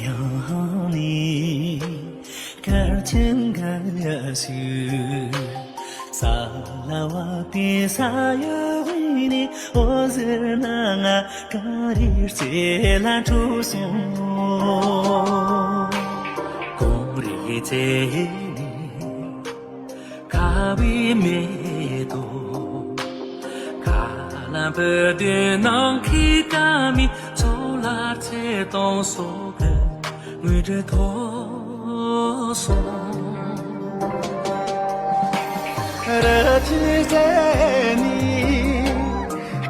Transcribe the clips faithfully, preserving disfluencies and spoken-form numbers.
ཡང་ནི་གར་ཆེན་ག་ཡ་ཞུ། ས་ལ་བ་དེ་ས་ཡ་བི་ནི་འོ་ཟེར་ན་ང་ག་རེ་རྩེ་ལ་འཁྲུག་སོང་། གོང་རི་རྩེ་ནི། ཁ་བའི་མེ་ཏོག་ཁ་ལ་བུ་དུ་ནང་ཁི་ཀ་མི་ཚོ་ལ་ཚེ་དང་སོགས་ཀྱི་མུ་འབྲེལ་ཐོག་སོང་། ར་ཆི་ཟེ་ནི་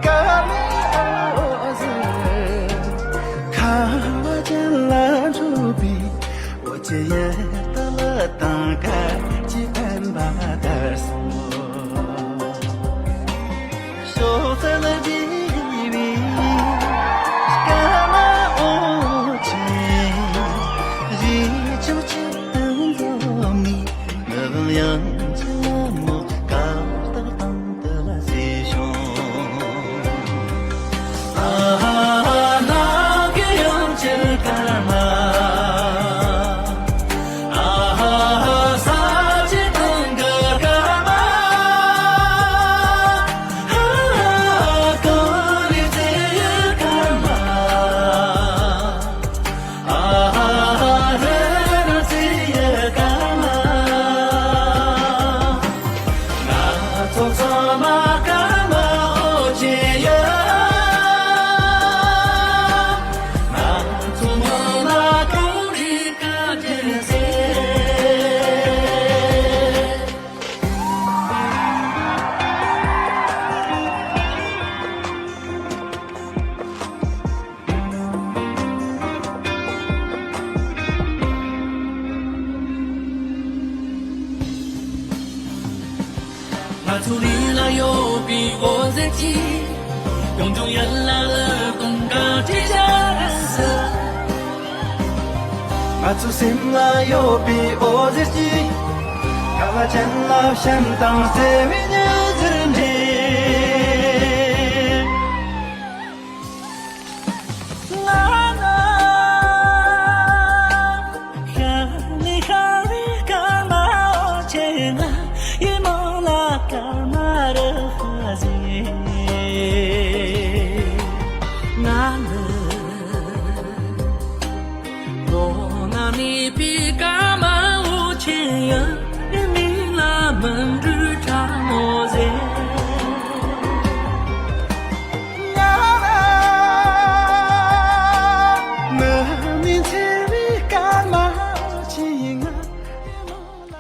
ཀ་མི་ཨོ་ཟེ་ཁ་བ་ཅན་ལ་འགྲོ་བའི། འོ་ཅེ་ཡེ་ཏ་ལ་དང་ཁ་ཅི་ཕན་པ་དར་སོང་། ཤོག་ཚལ་བི་བི་ཀ་མ་འོ་ཅེ་རི་ཆུ་ཆུ་དང་འཛོམས་ནི་ནག་ཡང་ཆུ་མོ་ཀ་ཏག་དང་། ང་ཚོ་རི་ལ་ཡོད་པའི་འོད་ཟེར་གྱིས། ཡང་བསྐྱར་ཡར་ལ་ལ་དུང་དཀར་ཁྲི་ཤར་སུ། ང་ཚོ་སེམས་ལ་ཡོད་པའི་འོད་ཟེར་གྱིས། ཁ་བ་ཅན་ལ་བྱམས་དང་བརྩེ་བའི་ཉི་ཟེར་འདྲེས། ང་ན་ཤར་ནི་ཤར་བའི་སྐར་མ་འོ་ཆེ་ང་ཡི་མོ་ལ་སྐར་མ་རུ་ཧ་ཟེ། ང་ནི་ལོ་ན་མེད་པའི་སྐར་མ་འོ་ཆེ་ཡང་མིག་ལ་མི་འགྲོ་དྲ་མོ་ཟེར། ང་ལ་མི་མིན་ཚེ་བའི་སྐར་མ་འོ་ཆེ་ང་ཡི་མོ་ལ།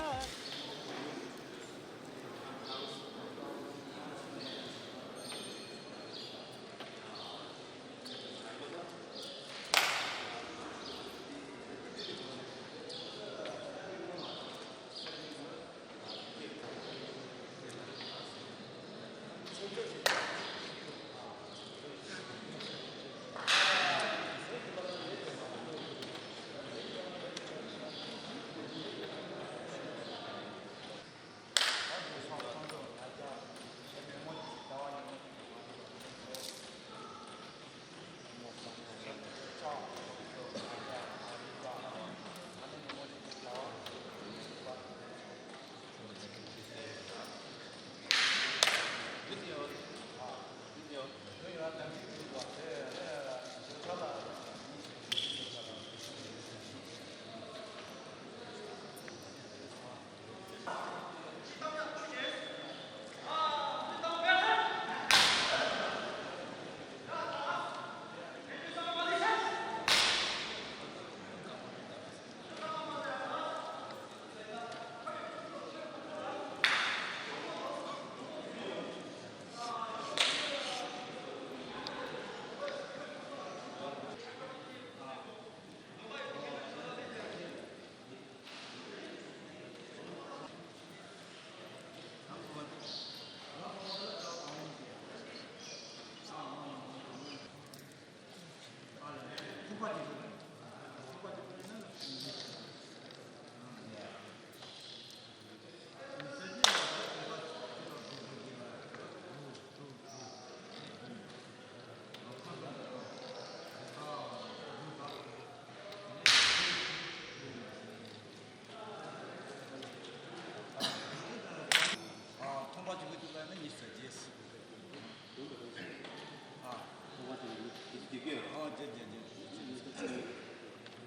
རྒྱ་རྒྱ་རྒྱ་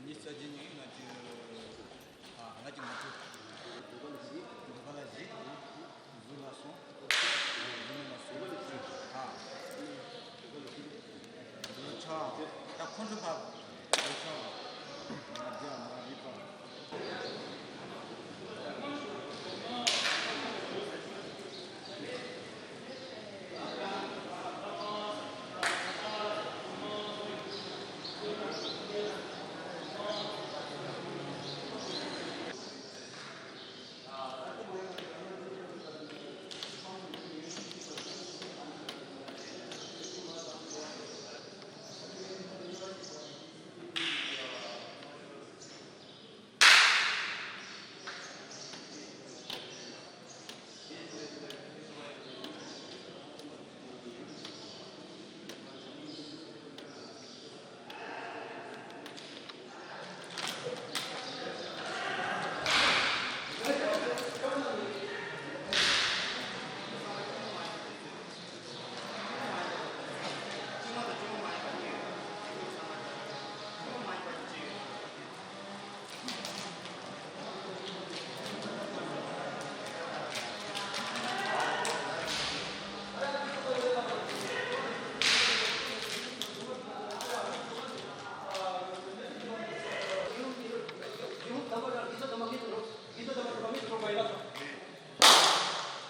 ཉི་ཤུ་རྩ་གཅིག་ནས་ང་ཚོ་ཨ་ང་ཚོ་མ་ཐུབ། འདི་ག་ལ་གཟིགས། གཟུགས་ལ་སོང་། གཟུགས་མེད་ལ་སོང་། ཨ་འདི་ཆ་ད་ཁོང་ཚོ་ཕ་འདི་ཆ་ང་རྒྱ་མ་རིག་པ།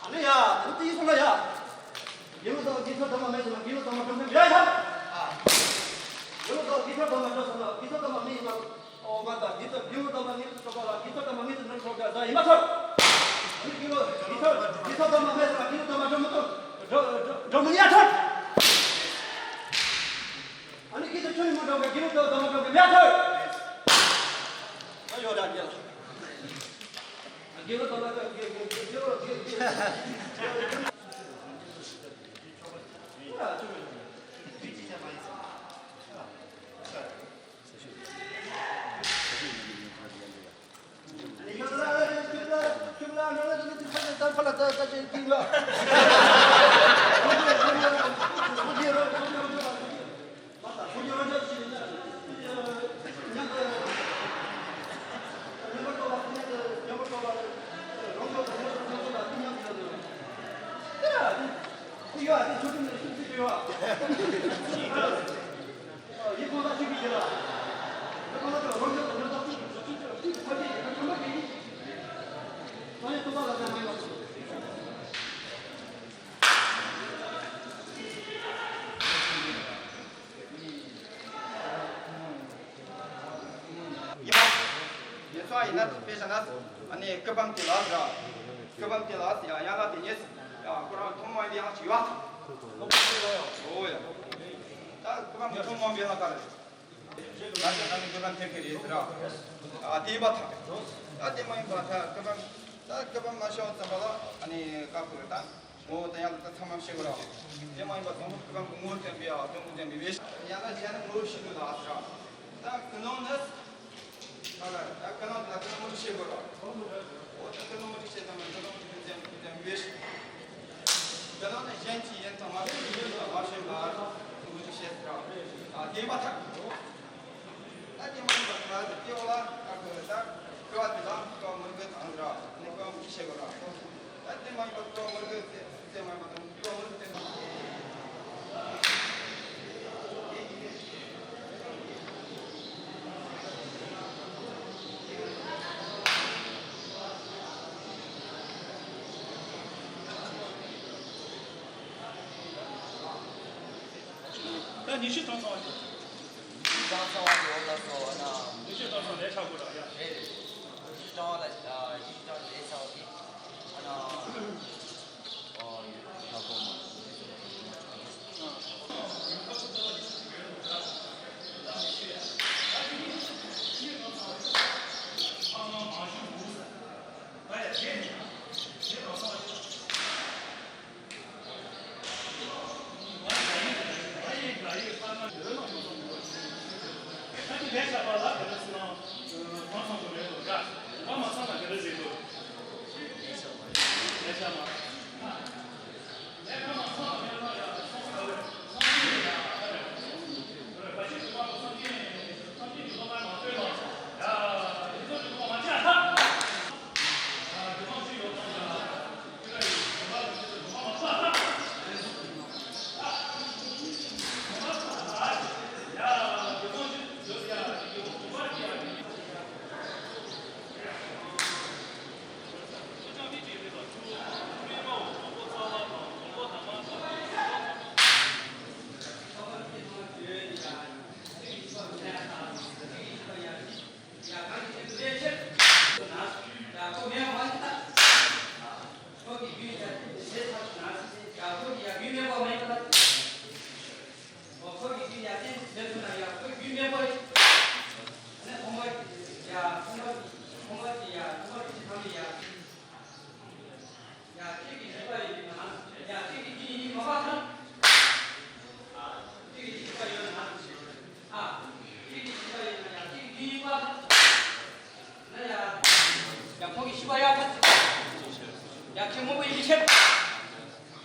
ཨ་ནི་ཡ། ཨ་ནི་དེ་ཡིན་སོང་ན་ཡ། དགེ་སློང་དག་དགེ་ཚུལ་དམ་པ་མེད་ཟེར་ན་དགེ་སློང་དམ་པ་སྒྲུབ་མཁན་མེད་ཡ། དགེ་སློང་དག་དགེ་ཚུལ་དམ་པ་སྒྲུབ་ཟེར་ན་དགེ་ཚུལ་དམ་པ་མེད་ཟེར་ན། ཨོ་མ་དག་དགེ་ཚུལ་དགེ་སློང་དམ་པ་ནི་སོ་པ་ལ་དགེ་ཚུལ་དམ་པ་མེད་ཟེར་ན་སོ་པ་ཟ་ཡིན་མ་ཐག་ཨ་ནི་དགེ་སློང་དགེ་ཚུལ་དགེ་ཚུལ་དམ་པ་མེད་ཟེར་ན་དགེ་སློང་དམ་པ་སྒྲུབ་མི་ཐུབ། སྒྲུབ་སྒྲུབ་སྒྲུབ་མི་ཉན་ཐག་ཨ་ནི་དགེ་ཚུལ་ཆོས་ཉིད་མ་སྒྲུབ་མཁན་དགེ་སློང་དགེ་སློང་དམ་པ་སྒྲུབ་མཁན་མེད་ཐག་ཨ་ཡོད་ར་རྒྱལ། ཡིན་པ། ཡིན་ཙང་ཡིན་ན་དཔེ་བཞག་ན། ཨ་ནི་སྐུ་བམ་དེ་ལ་ཟེར། སྐུ་བམ་དེ་ལ་ཟེར་ཡང་ཡང་ལ་དེ་ཉིད་ཟེར། ཡང་ཁོ་རང་ཐུན་མོང་མ་ཡིན་པའི་ཡང་ཅིག་ཡོད་པ། འོ་ཡ། ད་སྐུ་བམ་གྱི་ཐུན་མོང་མ་ཡིན་ལ་ག་རེ། ད་དེ་ད་ནི་སྐུ་བམ་ཐེབས་ཀྱི་རེད་ཟེར། ཨ་དེ་ཡིན་པ་ཐག་ད་དེ་མ་ཡིན་པ་ད་སྐུ་བམ། ད་སྐུ་བམ་མ་ཤོང་ཙམ་པ་ལ་ཨ་ནི་བཀའ་བསྒོ་རེད་ད། ངོ་བོ་དང་ཡང་དག་ཚང་མ་ཤེས་དགོས་ར། དེ་མ་ཡིན་པ་དང་པོ་སྐུ་བམ་གྱི་ངོ་བོ་བསྟན་པའི་ཨ་དོན་གོ་བསྟན་པའི་བེ་ཤ། ཡང་ན་གཞན་ནི་ངོ་བོ་ཤེས་དགོས་ལ་ཟེར། ད་ཀུན་སློང་ནི། ད་ལ་ད་ཀུན་སློང་དེ་ལ་ཀུན་སློང་མུ་སྟེགས་ཤེས་དགོས་ར། འོ་ད་ཀུན་སློང་མུ་སྟེགས་ཤེས་ཙམ་པ་ཀུན་སློང་མུ་སྟེགས་བསྟན་པའི་བེ་ཤ། ཀུན་སློང་ནི་གཞན་གྱི་ཡིན་དང་མ་ཡིན་ཡིན་དང་མ་ཤེས་པ་མུ་སྟེགས་ཤེས་ཟེར་ར། ཨ་དེ་མ་ཐག་ད་དེ་མ་ཡིན་པ་ད་དེ་འོག་ལ་ཨ་ཁུ་ད་སྐུ་བ་དེ་ལ་སྐུ་བ་མུ་གེ་དང་ཟེར་ར། ནི་སྐུ་བ་མུ་སྟེགས་ཤེས་དགོས་ར། ད་དེ་མ་ཡིན་པ་སྐུ་བ་མུ་གེ་དེ་དེ་མ་ཡིན་པ་དང་སྐུ་བ་མུ་གེ་དེ། ད་ཉི་ཤུ་གྲངས་ཚང་བ་ཞིག་ཉི་ཤུ་གྲངས་ཚང་བ་ཞིག་འོང་ལ་སོ་ཨ་ན། ཉི་ཤུ་གྲངས་ཚང་ལས་ཆགས་དགོས་ར་ཡ། རེད་རེད། ཉི་ཤུ་གྲངས་བ་ལ་ཉི་ཤུ་གྲངས་ལས་ཆགས་བ་ཞིག་ཨ་ན། ཨོ་ཡོད་ཆགས་དགོས་མ།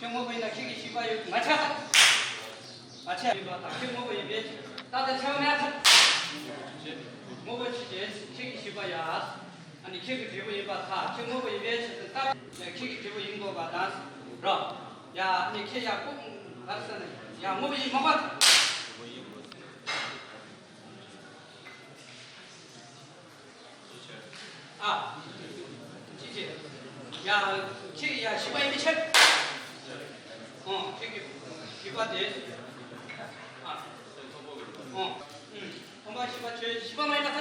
དངོས་པོ་ཡིན་ན་ཁྱེད་ཀྱི་བྱིས་པ་ཡོད་ང་ཆ་ཚ། ང་ཆ་ཡིན་པ་དང་ཁྱེད་དངོས་པོ་ཡིན་པས་ད་ལྟ་ཆ་མེད་ཚ། དངོས་པོ་ཆེ་ཆེ་ཁྱེད་ཀྱི་བྱིས་པ་ཡ། ཨ་ནི་ཁྱེད་ཀྱི་འབྲས་བུ་ཡིན་པ་ཐ་ཁྱེད་དངོས་པོ་ཡིན་པས་ཞེས་ཟེར་ད་ཁྱེད་ཀྱི་འབྲས་བུ་ཡིན་དགོས་པ་དང་རོ། ཡ་ཨ་ནི་ཁྱེད་ཡ་ཀུང་གར་ས་ནས་ཡ་དངོས་པོ་ཡིན་མ་པ། ཨ། ཅི་ཅི། ཡ། ཁྱེད་ཡ་བྱིས་པ་ཡིན་མི་ཆེ། ཨོ། ཁྱེད་ཀྱི་བྱིས་པ་དེ། ཨ། ཨོ། ཨུམ། ཁོང་པ་བྱིས་པ་ཆེ་བྱིས་པ་མ་ཡིན་པ་ཐ།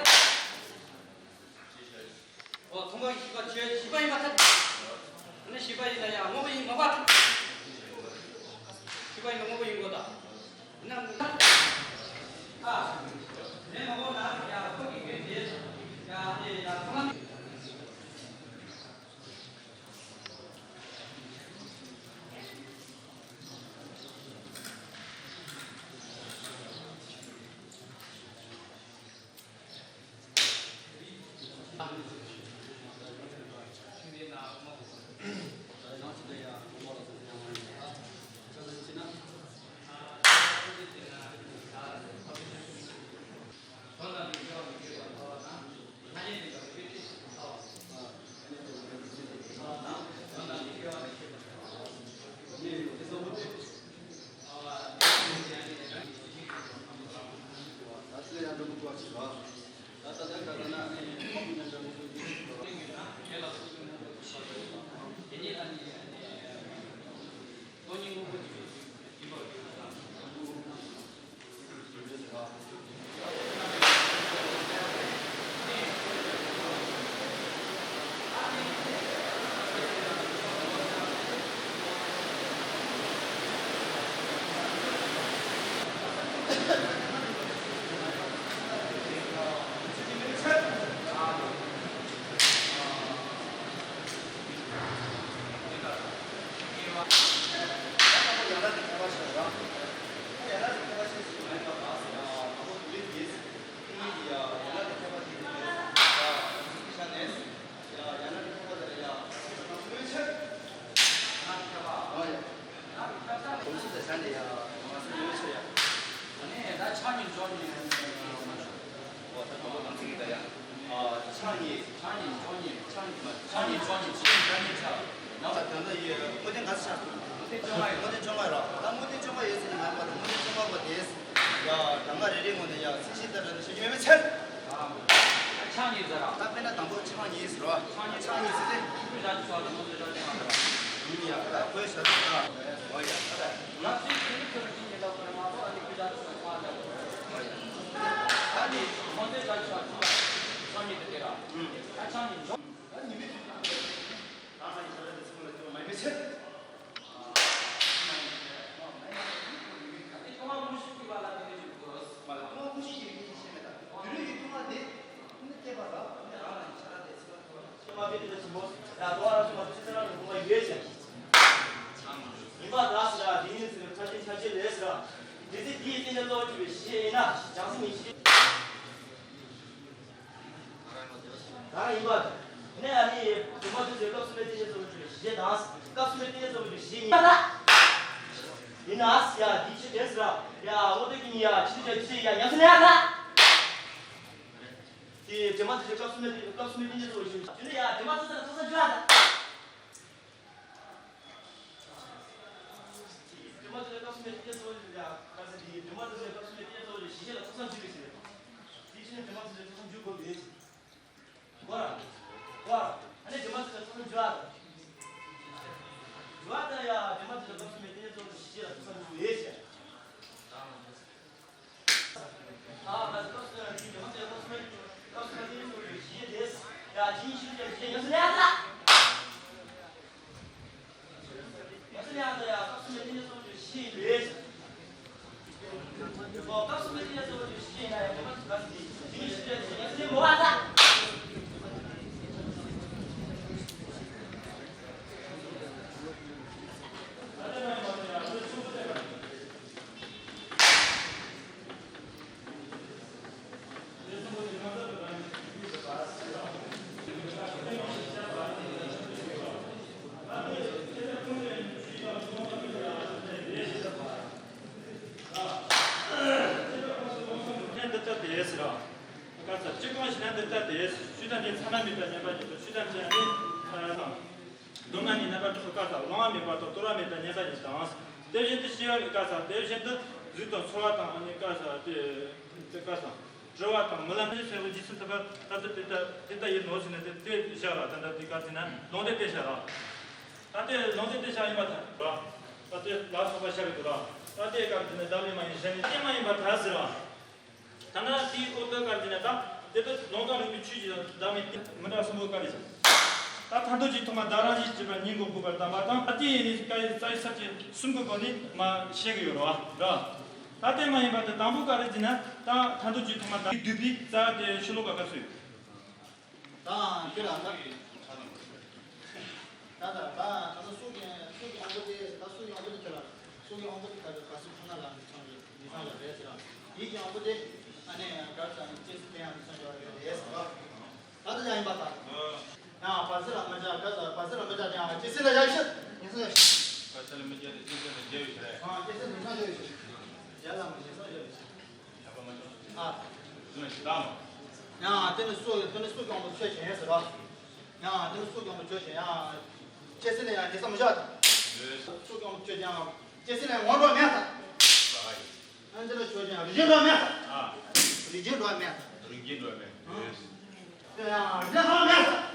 ཨོ། ཁོང་པ་བྱིས་པ་ཆེ་བྱིས་པ་ཡིན་པ་ཐ། ཨ་ནི་བྱིས་པ་ཡིན་ན་ཡ་དངོས་པོ་ཡིན་མ་པ། བྱིས་པ་ཡིན་ན་དངོས་པོ་ཡིན་དགོས་ད། ཕྱག་གཉིས། ཕྱག་གཉིས། ཕྱག་གཉིས། ཕྱག་གཉིས། ཕྱག་གཉིས། ཕྱག་གཉིས། ཕྱག་གཉིས། ད་ལྟ་ཡི་དངོས་བསྟན་ག་ཚོད་ཆགས་སོང་། དངོས་བསྟན་བཅོ་ལྔ་ཡོད། དངོས་བསྟན་བཅོ་ལྔ་ཡོད་ར། ད་དངོས་བསྟན་བཅོ་ལྔ་ཡོད་ཟེར་ནས་ང་མ་དངོས་བསྟན་བཅོ་ལྔ་པ་དེས། ཡ་གྲངས་ཀ་རེ་རེའི་ངོས་ནས་ཡ་ཚད་གཞི་ལྟར་ནས་བཤད་རྒྱུ་མེད་པའི་ཕྱིར། ཕྱག་གཉིས་ཟེར་ར། ད་དཔེར་ན་དང་པོ་ཕྱག་གཉིས་ཟེར་རོ། ཕྱག་གཉིས། ཕྱག་གཉིས་ཟེར་ཏེ། ཡ་ད་དགོས་བྱ་ཚིག་ད། འོ་ཡ་ད། ང་ཚོའི་དེ་ནི་ཁྱོད་ཀྱི་ཉེ་ལ་བར་མ་གཏོགས་ཨ་ནི་ཁྱོད་ད་ཚོད་ཚོད་ད། འོ་ཡ། ད་ནི་ཁོང་ཚོའི་ད་ཆ་ཆུ་ལ་ཕྱག་གཉིས་དེ་དེ་ར། ཨ་ཕྱག་གཉིས་འཇོག་ད་ཉི་མའི་དུས་ད་ནི་ང་ཚོ་ཡི་ས་ར་དེ་ཚོ་ལ་ཁྱོད་མ་ཡིན་པའི་ཕྱིར། ཡིན་པ་དག་ཟེར་ར། དེ་ཉིད་ཟེར་བའི་ཁ་ཆེ་ཆ་ཆེ་ལས་ཟེར་ར། དེ་ཚེ་དེའི་རྟེན་འབྲེལ་གཙོ་བོ་གྱུར་པའི་གཞི་ཡིན་ན་བྱང་སེམས་ཡིན་གཞི། གང་ཡིན་པ། ནས་ཨ་ནི་སྒྲོལ་མ་བདུད་རྩིའི་སྐབས་གསུམ་པའི་རྟེན་འབྲེལ་གཙོ་བོ་གྱུར་པའི་གཞི་དང་སྐབས་གསུམ་པའི་རྟེན་འབྲེལ་གཙོ་བོ་གྱུར་པའི་གཞི་གཉིས་པ་ལ། ཡིན་ན་ཡ་དེའི་ཕྱིར་དྲན་ཟེར་ར། ཡ་དངོས་བསྟན་གྱི་ནི་ཡ་ཕྱི་དུས་ཀྱང་ཕྱི་དུས་ཡ་ཡང་སེ་ན་ཡ་ད། དེ་སྒྲོལ་མ་བདུད་རྩིའི་སྐབས་གསུམ་པའི་སྐབས་གསུམ་པའི་རྟེན་འབྲེལ་གཙོ་བོ་གྱུར་པའི་གཞི་ཡིན་ན་ཡ་སྒྲོལ་མ་བདུད་རྩི་ལ་ཐོག་ས་འཇུ་ཡ་ད། སྒྲོལ་མ་བདུད་རྩིའི་སྐབས་གསུམ་པའི་རྟེན་འབྲེལ་གཙོ་བོ་ཡིན་ཡ། ག་ཚོད་དེ་སྒྲོལ་མ་བདུད་རྩིའི་སྐབས་གསུམ་པའི་རྟེན་འབྲེལ་གཙོ་བོ་ཡིན་གཞི་ཤེས་ལ་ཐོག་ས་འཇུ་བའི་ཕྱིར། དེའི་ཕྱིར་ན་སྒྲོལ་མ་བདུད་རྩིའི་ཐོག་ས་འཇུ་དགོས་པའི་ཕྱིར། གོ་ར། གོ་ར། ཨ་ནི་སྒྲོལ་མ་བདུད་རྩིའི་ཐོག་ས་འཇུ་བ་དང་། འཇུ་བ་དང་ཡ་སྒྲོལ་མ་བདུད་རྩིའི་སྐབས་གསུམ་པའི་རྟེན་འབྲེལ་གཙོ་བོ་གཞི་ཤེས་ལ་ཐོག་ས་འཇུ་བའི་ཕྱིར། དེ་ཟེར་རོ། བཀའ་སྩལ། ཅི་གང་ཞིག་ན་འདི་ལྟ་སྟེ། ཆོས་ཐམས་ཅད་ཚང་ན་མེད་པར་ཉན་པ་ཉིད་དོ། ཆོས་ཐམས་ཅད་ནི་དང་། སྡོམ་ན་ནི་རྣམ་པར་གྲོལ་བཀའ་སྩལ། བླང་བ་མེད་པ་དང་དོར་བ་མེད་པར་ཉན་པ་ཉིད་དང་། དེ་བཞིན་དུ་ཤེས་པ་ཡི་བཀའ་སྩལ། དེ་བཞིན་དུ་གཟུགས་དང་ཚོར་བ་དང་ནི་བཀའ་སྩལ་ཏེ། དེ་བཀའ་སྩལ། དྲི་བ་དང་རྨི་ལམ་ནི་སེམས་ཀྱི་རྗེས་སུ་མཐུན་པ་ལྟར་དུ་དེ་ལྟ་དེ་ལྟ་ཡིན་ནོ་ཟེར་ནས་དེ་དེ་བཞག་ལ། ད་ལྟ་དེ་བཀའ་ཟེར་ན་ལུང་དེ་དེ་བཞག་ལ། ད་དེ་ལུང་དེ་དེ་བཞག་ཡིན་པར་ཐལ། ད་དེ་ལ་སོགས་པ་བཞག་གི་འདུག་ལ། ད་དེ་སྐབས་དེ་ནས་བདག་ལས་མ་ཡིན་གཞན་ལས་གཏན་མ་ཡིན་པར་ཐལ་ཟེར་བ། ད་ནི་དེའི་འོག་ཏུ་བཀར་གྱི་ནས་ད་དེ་ལྟར་ལུང་དང་རིགས་པའི་ཆོས་ཀྱི་བདག་མེད་མི་འདྲ་གསུམ་པོ་བཀར་རེ་བྱ། ད་མཐར་ཐུག་གི་ཐོག་མ་བདག་རང་བཞིན་གྱིས་པ་ཉིད་ཀྱི་དགོས་པར་གདམས་པ་དང་། ཨ་ཏི་ཡེ་ནི་ཀ་ཡེ་ཙ་ཡེ་ས་བཅད་གསུམ་གྱི་སྒོ་ནས་མ་བཤད་ཀྱི་ཡོད་རེད་བ། ར། ད་དེ་མ་ཡིན་པ་དེ་དང་པོ་བཀར་རེ་བྱས་ན་ད་མཐར་ཐུག་གི་ཐོག་མ་བདག་བསྡུས་པའི་རྩ་དེ་ཤོ་ལོ་ཀ་བཀར་སྲོལ། ད་དེ་ལ་ད། ད་ད་ད་ད་ད་སུ་གི་སུ་གི་དབང་པོ་དེ་ད་སུ་གི་དབང་པོ་དེ་ཁྱོད་ལ་སུ་གི་དབང་པོ་དེ་ད་ད་སུ་ཁོ་ན་ལ་མི་ཚང་གི་མི་ཚང་ལ་རེད་ཟེར་ར། ཡིད་ཀྱི་དབང་པོ་དེ་ཨ་ནི་ག་ས་ནི་ཅེས་སུ་དེ་ཡང་མི་ཚང་གི་རེད་ཟེར་ར། ད་ད་ཡང་ཡིན་པ་ད། ཡང་བར་སྲིད་ལ་མི་བྱ་ག་ས་བར་སྲིད་ལ་མི་བྱ་ཡང་ཅེས་སུ་ལ་ཡ་ཤི་ཡིན་སོ་ཡ་ཤི། བར་སྲིད་ལ་མི་བྱ་དེ་ཅེས་སུ་ལ་འཇལ་ཡོད་ཤི་རེད། ཨ་ཅེས་སུ་མི་ཚང་འཇལ་ཡོད་ཤི། རྒྱལ་ལ་མི་ཚང་འཇལ་ཡོད་ཤི། ཨ། ཡང་དེ་ནི་སུ་དེ་ནི་སུ་གྱོང་པོ་ཆོས་ཅན་ཟེར་རོ། ཡང་དེ་ནི་སུ་གྱོང་པོ་ཆོས་ཅན་ཡང་། སྐྱེ་སྲིད་ལ་ཡང་དེ་ས་མི་བཞག་དང་། སུ་གྱོང་པོ་ཆོས་ཅན་ཡང་། སྐྱེ་སྲིད་ལ་ཡང་ངོ་འགྲོ་མེད་དང་། ཨ་འདི་ལ་ཆོས་ཅན་ཡང་རིགས་རྒྱུན་འགྲོ་མེད་དང་། རིགས་རྒྱུན་འགྲོ་མེད་དང་། རིགས་རྒྱུན་འགྲོ་མེད། དེ་ཡང་རིགས་ལྡན་ལྷག་མ་མེད་དང་།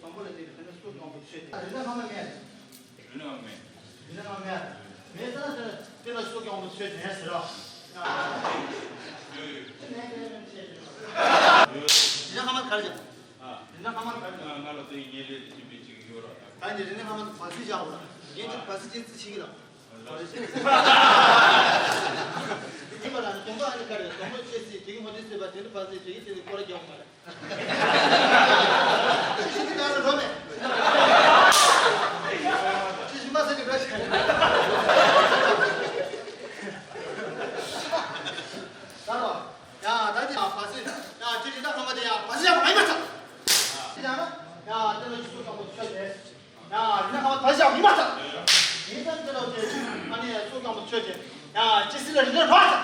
དང་པོ་ལ་དེ་དེ་ནི་སུ་གྱོང་པོ་ཆོས་ཅན། རིགས་ལྡན་ལྷག་མ་མེད། རིགས་ལྡན་ལྷག་མ་མེད། རིགས་ལྡན་ལྷག་མ་མེད། མེད་ཙང་དེ་ལ་དེ་ལ་སུ་གྱོང་པོ་ཆོས་ཅན་ཟེར་རོ། རིགས་ལྡན་ལྷག་མ་ག་རེ་བྱ། རིགས་ལྡན་ལྷག་མ་ག་རེ་བྱ། ང་ལ་དེ་ཉེ་ལས་ཀྱི་མི་གཅིག་ཡོད་ར། ད་ནི་རིགས་ལྡན་ལྷག་མ་དེ་བར་སྲིད་བཞག་གོ་ར། ངས་ཀྱི་བར་སྲིད་ཅིག་རྩིས་བྱེད་ཀྱི་ར། རིགས་ལྡན་ལྷག་མ་ར་དང་པོ་ཨ་ནི་ག་རེ་དང་པོ་ཆོས་སྲིད་དེ་གི་མོ་དེ་སྲིད་པ་དེ་ནི་བར་སྲིད་དེ་གི་དེ་ནི་སྐོར་ར་རྒྱག་མ་ར། ཅི་ཞིག་གི་ནང་ལ་འགྲོ་མེད། ཅི་ཞིག་མ་ཟེར་གི་འགྲོ་ཞིག་ག་རེ། ད་རོ། ཡ་ད་འདི་ཡ་བ་སི། ཡ་ཅི་རིགས་ལྡན་ལྷག་མ་དེ་ཡ་བ་སི་ཡ་མ་ཡིན་པ་ཚ། ཅི་ཡང་ན་ཡ་དེ་ལ་ཡི་སུ་གྱོང་པོ་ཆོས་ཅན། ཡ་རིགས་ལྡན་ལྷག་མ་བ་སི་ཡ་མ་ཡིན་པ་ཚ། ཡིན་ཙང་དེ་ལ་དེ་ཨ་ནི་སུ་གྱོང་པོ་ཆོས་ཅན། ཡ་ཅི་སྲིད་ལ་རིགས་ལྡན་ལྷག་མ་ཚ།